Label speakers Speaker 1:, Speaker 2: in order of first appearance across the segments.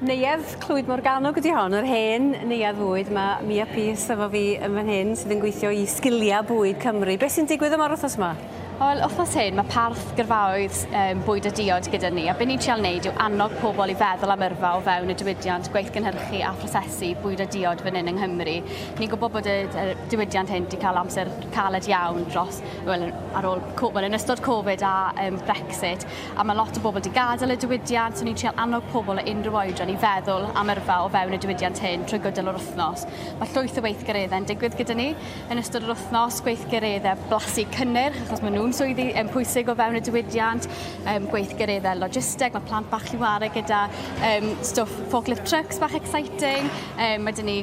Speaker 1: Neuadd Clwyd Morgannwg ydi hon, yr hen neuadd fwyd. Mae Mia Pearce efo fi yn fan hyn sydd yn gweithio i Sgiliau Bwyd Cymru. Beth sy'n digwydd yma'r wythnos yma?
Speaker 2: Wel, wythnos hyn mae parth gyrfaoedd bwyd a diod gyda ni, a be ni'n trial wneud yw annog pobl i feddwl am yrfa o fewn y diwydiant gweithgynhyrchu a phrosesu bwyd a diod fan hyn yng Nghymru. Ni'n gwybod bod y diwydiant hyn wedi cael amser caled iawn dros, wel, ar ôl, well, yn ystod Covid a Brexit, a mae lot o bobl wedi gadael y diwydiant, so ni'n trial annog pobl o unrhyw oedran i feddwl am yrfa o fewn y diwydiant hyn trwy gydol yr wythnos. Mae llwyth o weithgareddau'n digwydd gyda ni yn ystod yr wythnos, gweithgareddau blasu cynnyrch, achos maen nhw'n swyddi pwysig o fewn y diwydiant, gweithgareddau logisteg, mae plant bach i ware gyda stwff forklift trucks bach exciting, mae 'da ni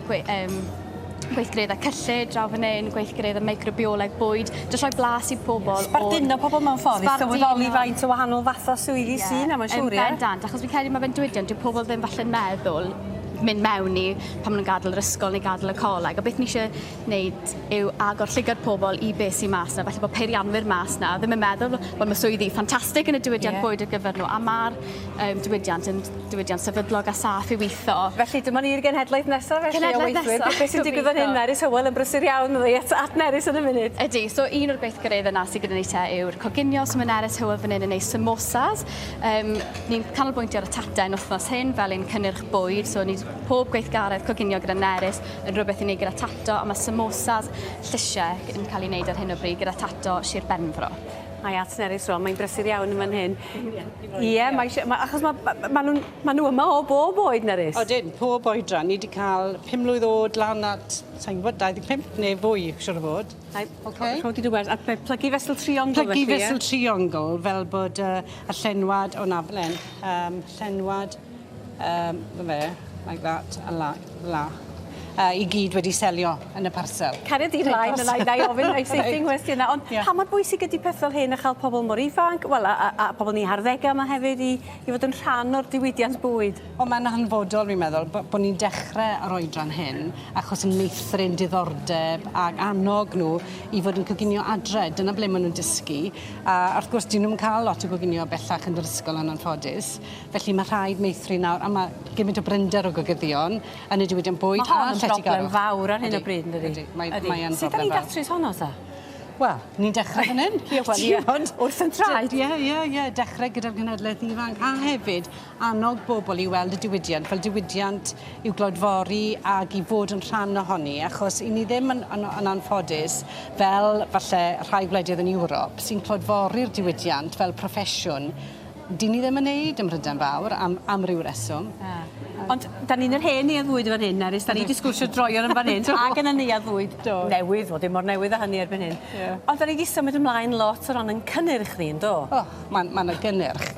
Speaker 2: gweithgareddau cyllid draw fan hyn, gweithgareddau microbioleg bwyd, jyst rhoi blas i pobl o'r...
Speaker 1: Sbarduno pobl mewn ffordd i sylweddoli faint o wahanol fathau swyddi yeah, sy'n 'na, mae'n siŵr, ie?
Speaker 2: Bendant, achos fi'n credu mae fe'n diwydiant, dyw pobl ddim falle'n meddwl mynd mewn i pan maen nhw'n gadael yr ysgol neu gadael y coleg. A beth ni eisiau wneud yw agor llygad pobl i beth sy'n mas 'na. Falle bod peirianwyr mas 'na ddim yn meddwl bod 'na swyddi ffantastig yn y diwydiant bwyd ar gyfer nhw, a ma'r diwydiant yn diwydiant sefydlog a saff i weitho.
Speaker 1: Felly dyma ni'r genhedlaeth nesa felly o weithwyr. Beth sy'n digwydd fan hyn? Nerys Hywel yn brysur iawn, fydda i at Nerys yn y munud.
Speaker 2: Ydy, so un o'r gweithgareddau 'na sydd gyda ni te yw'r coginio, so mae Nerys Hywel fan hyn yn neud samosas. Ni'n canolbwyntio ar y taten wythnos hyn fel ein cynnyrch bwyd, so ni pob gweithgaredd coginio gyda Nerys yn rhywbeth i wneud gyda tato, a mae samosas llysiau yn cael ei wneud ar hyn o bryd gyda tato Sir Benfro.
Speaker 1: Mae at Nerys rwan, mae'n brysur iawn yn fan hyn. Ie, mae eisiau, ma, achos mae ma, ma nhw'n ma nhw yma o bob oed, Nerys.
Speaker 3: Odyn, pob oedran. Ni wedi cael 5 mlwydd oed lan at, sa'n gwybod, 25 neu fwy, siwr o fod.
Speaker 1: Oce. Rho di dy wers. A be, plygu fesul triongl
Speaker 3: felly, ie? Plygu fesul triongl fel bod y llenwad, o na, fel 'yn, llenwad 'na fe, like that, a la, la. I gyd wedi selio yn y parsel.
Speaker 1: Caria di mlaen, na i, na i ofyn, na i saethu nghwestiynau, ond yeah. pa mor bwysig ydy peth fel hyn a chael pobl mor ifanc, wel, a pobl ni harddegau yma hefyd i fod yn rhan o'r diwydiant bwyd?
Speaker 3: O, mae'n hanfodol, fi'n meddwl, bod ni'n dechrau ar oedran hyn, achos yn meithrin diddordeb ac annog nhw i fod yn coginio adre. Dyna ble maen nhw'n dysgu. A wrth gwrs, dyn nhw'n cael lot o goginio bellach yn yr ysgol yn anffodus. Felly mae rhaid meithrin nawr, a mae gymaint o brinder o gogyddion yn y diwydiant bwyd a
Speaker 1: lletygarwch. Mae hon yn broblem fawr ar hyn o bryd, yndydi?
Speaker 3: Ydy, mae, mae yn broblem fawr.
Speaker 1: Sut 'dan ni'n datrys honno ta?
Speaker 3: Wel, ni'n dechrau fan hyn.
Speaker 1: Ie, wel, ie. Wrth 'yn traed.
Speaker 3: Ie, ie, ie, dechrau gyda'r genhedlaeth ifanc a hefyd annog bobl i weld y diwydiant fel diwydiant i'w glodfori ag i fod yn rhan ohoni, achos 'yn ni ddim yn yn yn anffodus fel falle rhai gwledydd yn Ewrop sy'n clodfori'r diwydiant fel proffesiwn. Dyn ni ddim yn neud ym Mhrydain Fawr am am ryw reswm.
Speaker 1: Na. Ond 'dan ni'n yr hen neuadd fwyd yn fan hyn Nerys, 'dan ni 'di sgwrsio droeon yn fan hyn ag yn y neuadd fwyd newydd, wel dim mor newydd â hynny erbyn hyn.
Speaker 3: Ie.
Speaker 1: Ond 'dan ni 'di symud ymlaen lot o ran 'yn cynnyrch ni yndo?
Speaker 3: O, ma' ma' 'na gynnyrch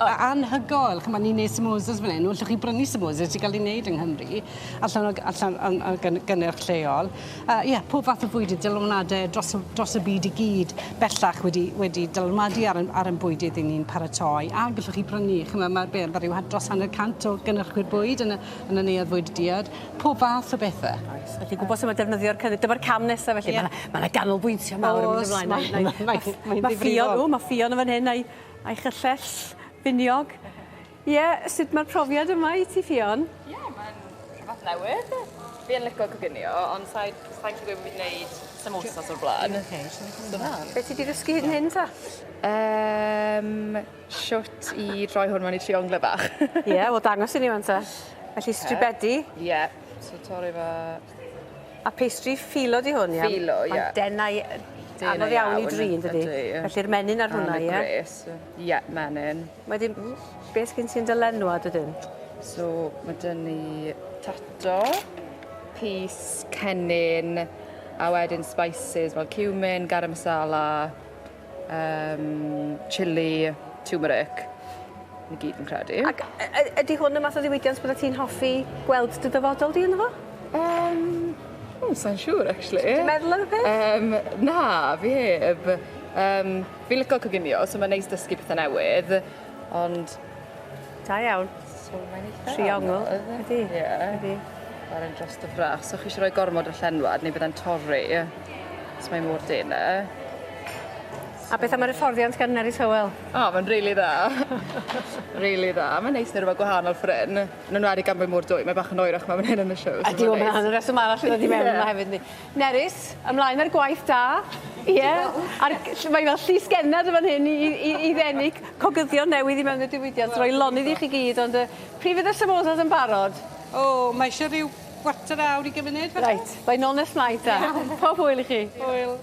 Speaker 3: anhygoel. Ch'mo' ni'n neud samosas fan 'yn, allwch chi brynu samosas 'di ga'l 'u neud yng Nghymru allan o allan o gynnyrch lleol. Ie, pob fath o fwydydd, dylanwade dros y dros y byd i gyd bellach wedi wedi dylanwadu ar 'yn ar 'yn bwydydd 'yn ni'n paratoi a gallwch chi brynu ch'mo' ma' be' ma' ryw dros hanner cant o gynyrchwyr bwyd yn y yn y neuadd fwyd a diod. Pob fath o bethe.
Speaker 1: Oes, felly gwbod sut ma' defnyddio'r cynnyr- dyma'r cam nesa felly. Ie. Ma' 'na ma' 'na ganolbwyntio mawr yn mynd ymlaen.
Speaker 3: O's ma' mae'n
Speaker 1: Ma' Ffion o ma' Ffion yn fan hyn a'i a'i chyllell finiog. Ie, sut ma'r profiad yma i ti Ffion?
Speaker 4: Ie, mae'n rhywbeth newydd. Fi yn lico coginio, ond sai sai'n gallu gweud bo' fi 'di neud samosas o'r bla'n. So na.
Speaker 1: Be' ti 'di ddysgu hyd yn hyn ta?
Speaker 4: Yym shwt i droi hwn mewn i triongle bach.
Speaker 1: Ie, wel dangos i ni wan 'te. Felly stribedi.
Speaker 4: Ie. So torri fe
Speaker 1: A pastry phyllo 'di hwn ia?
Speaker 4: Phyllo ie.
Speaker 1: Ma'n denau anodd iawn i drin dydi? Felly'r menyn ar hwnna ie?
Speaker 4: Am y gwres. Ie, menyn.
Speaker 1: Wedyn beth sgyn ti yn dy lenwad wedyn?
Speaker 4: So ma' 'da ni tato, pys, cennin, a wedyn spices fel cumin, garam masala, chilli, turmeric. 'Na gyd fi'n credu.
Speaker 1: Ac ydi hwn y math o ddiwydiant byddet ti'n hoffi gweld dy dyfodol di ynddo fo?
Speaker 4: O sai'n siŵr actually.
Speaker 1: Ti 'di meddwl am y peth?
Speaker 4: Na, fi heb. Fi'n lico coginio so ma'n neis dysgu pethe newydd ond
Speaker 1: Da iawn.
Speaker 4: So mae'n eitha
Speaker 1: Triongl.
Speaker 4: anodd.
Speaker 1: Ydi.
Speaker 4: Ie.
Speaker 1: Ydi.
Speaker 4: Ma'n mynd drosto frach so chi isie roi gormod o llenwad neu bydde'n torri. 'Os mae mor dene.
Speaker 1: A beth am yr hyfforddiant gan Nerys Hywel?
Speaker 4: O, mae'n rili dda. Rili dda. Mae'n neis neud rhywbeth gwahanol ffor 'yn. Yn enwedig gan bod mor dwy, mae bach yn oerach 'ma fan hyn yn y show.
Speaker 1: Ydi, wel, mae'n reswm arall i ddod i mewn yma hefyd. Yndi. Nerys, ymlaen â'r gwaith da. Ie. A'r, mae fel llysgennad yn fan hyn i ddenu cogyddion newydd i mewn i'r diwydiant. Roi lonydd i chi gyd, ond pryd fydd y samosas yn barod?
Speaker 3: O, mae eisiau rhyw chwarter awr i gymuned.
Speaker 1: Reit, mae'n nôl nes mlaen ta. Pob hwyl i chi.
Speaker 3: Hwyl.